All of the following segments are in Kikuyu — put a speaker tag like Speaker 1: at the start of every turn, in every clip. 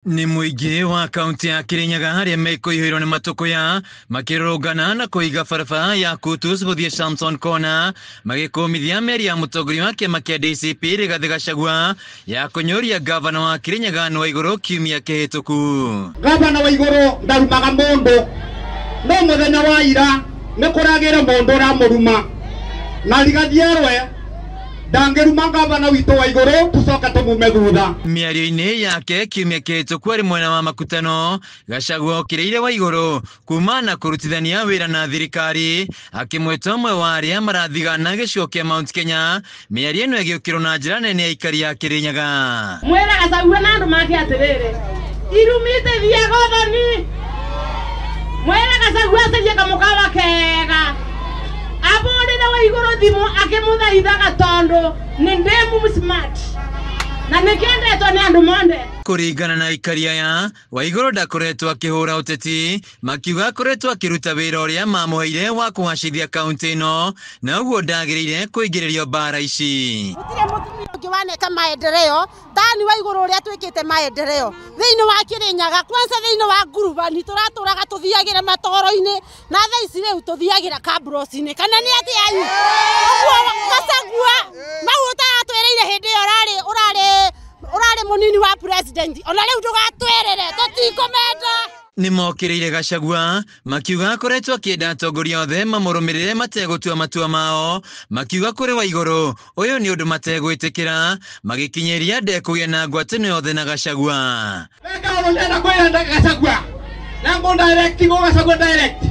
Speaker 1: Nĩ mũingĩ wa kaunti ya Kirinyaga arĩa mekũihũirwo nĩ matũkũya makĩrũrũngana na kũiga barabara ya Kutus gũthiĩ Samson Corner magĩkũmithia mĩario ya mũtongoria wa kĩama kĩa DCP Rigathĩ Gachagua ya kũnyũria gavana wa Kirinyaga Anne Waigũrũ kiumia kĩhĩtũku.
Speaker 2: Gavana Waigũrũ ndarumaga mũndũ, no mũthenya wa ira nĩ kũragĩre mũndũ ũramũruma na Rigathĩ erwe ndangĩruma gavana witũ Waigũrũ tũcoke tũmume thutha.
Speaker 1: Mĩario-inĩ yake kiumia kĩhĩtũku arĩ mwena wa Makutano, Gachagua okĩrĩire Waigũrũ kuma na kũrutithania wĩra na thirikari akĩmwĩta ũmwe wa arĩa marathigana gĩcigo kĩa Mount Kenya. Mĩario ĩno ĩgĩũkĩrwo na njĩra nene aikari a Kirinyaga.
Speaker 3: Mwĩra Gachagua na andũ make atĩrĩrĩ, irumĩte thiaga ũthoni. Mwĩra Gachagua acarie kamũkawa kega abũrĩre Waigũrũ thimũ akĩmũthaithaga tondũ nĩ ndĩ smart na nĩkĩendetwo nĩ andũ monde.
Speaker 1: Kũringana na aikari aya, Waigũrũ ndakoretwo akĩhũra ũteti, makiuga akoretwo akĩruta wĩra ũrĩa mamũheire wa kũgacĩrithia kaunti ĩno na ũguo ndagĩrĩire kũingĩrĩrio mbara ici.
Speaker 4: Gũtirĩ mũtumia ũngĩ waneka maendeleo tani Waigũrũ ũrĩa twĩkĩte maendeleo thĩinĩ wa Kirinyaga, kwanza thĩinĩ wa ngurubani tũratũraga tũthiagĩra matoro-inĩ na thaa ici rĩu tũthiagĩra kabros-inĩ kana nĩ atĩ anyu. Ũguo Gachagua mau ũtaratwĩrĩire hĩndĩ ĩyo ũrarĩ mũnini wa president, ona rĩu ndũgatwĩrĩre tũtikũmenda.
Speaker 1: Nĩ mokĩrĩire Gachagua makiuga akoretwo akĩenda atongoria othe mamũrũmĩrĩre mategũtua matua mao, makiuga kũrĩ Waigũrũ ũyũ nĩ ũndũ mategwĩtĩkĩra, magĩkinyĩria ndekũgĩa na ngwatanĩro yothe na Gachagua.
Speaker 2: Weka ũndũ ndĩrenda kwĩra Gachagua na ngũ direct go Gachagua direct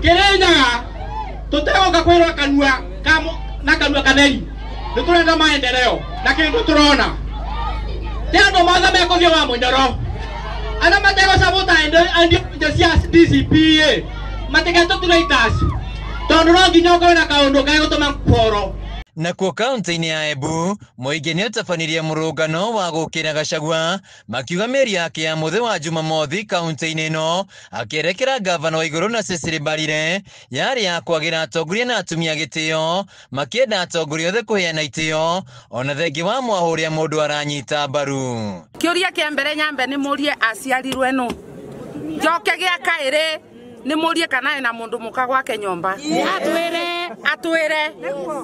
Speaker 2: Kirinyaga tũtegũka kwĩrwo kanua na kanua katheri, nĩ tũrenda maendeleo na kĩndũ tũrona ti andũ mothe mekũthiĩ wa mũnyoro arĩa mategũcabuta ndio cia DCP matigetũturaiters tondũ no nginya ũkorwo na kaũndũ gegũtũma boro.
Speaker 1: Nakuo kaunti-inĩ ya Embu, mũingĩ nĩ ũtabanirie mũrũngano wa gũkĩra Gachagua makiuga mĩario yake ya mũthĩ wa Jumamothi kaunti-inĩ ĩno akĩerekera gavana Waigũrũ na Cecily Mbarire yarĩ ya kwagĩra atongoria na atumia gĩtĩo, makĩenda atongoria othe kũheana itĩo ona thengia wa mwaho ũrĩa mũndũ aranyita mbaru.
Speaker 3: Kĩũria kĩa mbere nyambe nĩ mũrie aciarirwe nũ, njoke gĩa kaĩrĩ nĩ mũrie kana ena mũndũ mũka gwake nyũmba atwĩre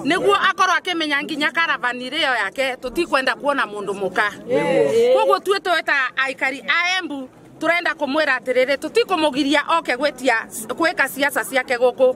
Speaker 3: nĩguo akorwo akĩmenya nginya karavani rĩo yake tũtikwenda kuona mũndũ mũka. Koguo tuĩ twĩta aikari a Embu tũrenda kũmwĩra atĩrĩrĩ tũtikũmũgiria oke gwĩtia gwĩka siasa ciake gũkũ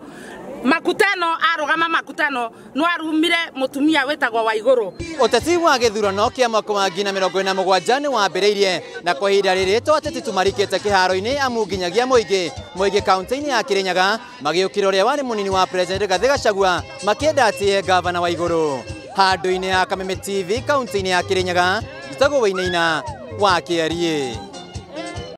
Speaker 3: Makutano, arũgama Makutano no arumire mũtumia wĩtagwo Waigũrũ.
Speaker 1: Ũteti wa gĩthurano kĩa mwaka wa 2047 nĩ wambĩrĩirie na kwa ihinda rĩrĩ to ateti tũmarikĩte kĩharo-inĩ amu nginyagia mũingĩ kaunti-inĩ ya Kirinyaga magĩũkĩra ũrĩa warĩ mũnini wa president Rigathĩ Gachagua makĩenda atĩe gavana Waigũrũ. Handũ-inĩ ha Kameme TV kaunti-inĩ ya Kirinyaga, njĩtagwo Wainaina wa Kĩariĩ.